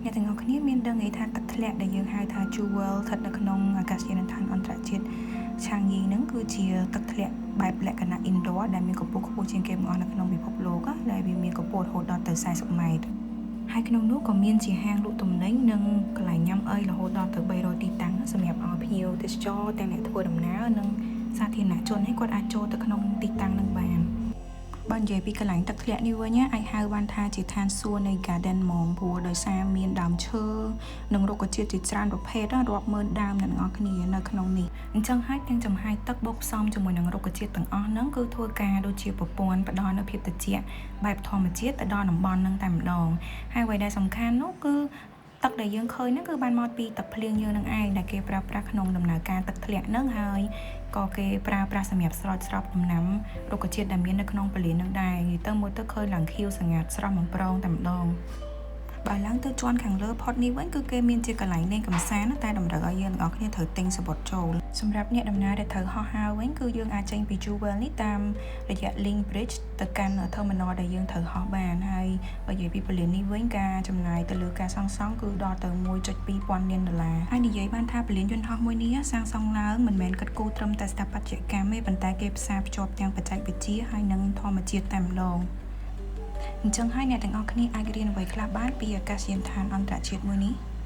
អ្នកទាំងអស់គ្នាមានដឹងអីថាទឹកធ្លាក់ដែលយើងហៅថា Jewel ស្ថិតនៅក្នុងអាកាសយានដ្ឋានអន្តរជាតិឆាងយីហ្នឹងគឺជាទឹកធ្លាក់បែបលក្ខណៈ indoor ដែលមានកម្ពស់ខ្ពស់ជាងគេបង្អស់នៅក្នុងពិភពលោកដែលវាមានកម្ពស់រហូតដល់ទៅ40ម៉ែត្រហើយក្នុងនោះក៏មានជាហាងលក់ទំនិញនិងកន្លែងញ៉ាំអីរហូតដល់ទៅ300ទីតាំងសម្រាប់ឲ្យភ្ញៀវទេសចរទាំងអ្នកធ្វើដំណើរនិងសាធារណជនឲ្យគាត់អាចចូលទៅក្នុងទីតាំងនឹងបានបើនិយាយពីកន្លែងទឹកធ្លាក់នេះវិញអាចហៅបានថាជាឋានសួគ៌នៃ garden ហ្មងព្រោះដោយសារមានដើមឈើនិងរុក្ខជាតិជាច្រើនប្រភេទរាប់ម៉ឺនដើមអ្នកទាំងអស់គ្នានៅក្នុងនេះអញ្ចឹងហើយទាំងចំហាយទឹកបូកផ្សំជាមួយនឹងរុក្ខជាតិទាំងអស់ហ្នឹងគឺធ្វើការដូចជាប្រព័ន្ធផ្ដល់នូវភាពត្រជាក់បែបធម្មជាតិទៅដល់តំបន់ហ្នឹងតែម្ដងហើយអ្វីដែលសំខាន់នោះគឺទឹកដែលយើងឃើញហ្នឹងគឺបានមកពីទឹកភ្លៀងយើងនឹងឯងដែលគេប្រើប្រាស់ក្នុងដំណើរការទឹកធ្លាក់ហ្នឹងហើយក៏គេប្រើប្រាស់សម្រាប់ស្រោចស្រពដំណាំរុក្ខជាតិដែលមាននៅក្នុងព្រលាននឹងដែរនិយាយទៅមើលទៅឃើញឡើងខៀវសងាត់ស្រស់បំប្រងតែម្ដងបើឡើងទៅជាន់ខាងលើផុតនេះវិញគឺគេមានជាកន្លែងលេងកម្សាន្តតែតម្រូវឲ្យយើងទាំងអស់គ្នាត្រូវទិញសំបុត្រចូលសម្រាប់អ្នកដំណើរដែលត្រូវហោះហើរវិញគឺយើងអាចចេញពី Jewel នេះតាមរយៈ Link Bridge ទៅកាន់ Terminal ដែលយើងត្រូវហោះបានហើយបើនិយាយពីព្រលាននេះវិញការចំណាយទៅលើការសាងសង់គឺដល់ទៅ1.2ពាន់លានដុល្លារហើយនិយាយបានថាព្រលានយន្តហោះមួយនេះសាងសង់ឡើងមិនមែនគិតគូរត្រឹមតែស្ថាបត្យកម្មទេប៉ុន្តែគេផ្សារភ្ជាប់ទាំងបច្ចេកវិទ្យាហើយនិងធម្មជាតិតែម្ដងអញ្ចឹងហើយអ្នកទាំងអស់គ្នាអាចរៀនអ្វីខ្លះបានពីអាកាសយានដ្ឋានអន្តរជាតិមួយនេះ។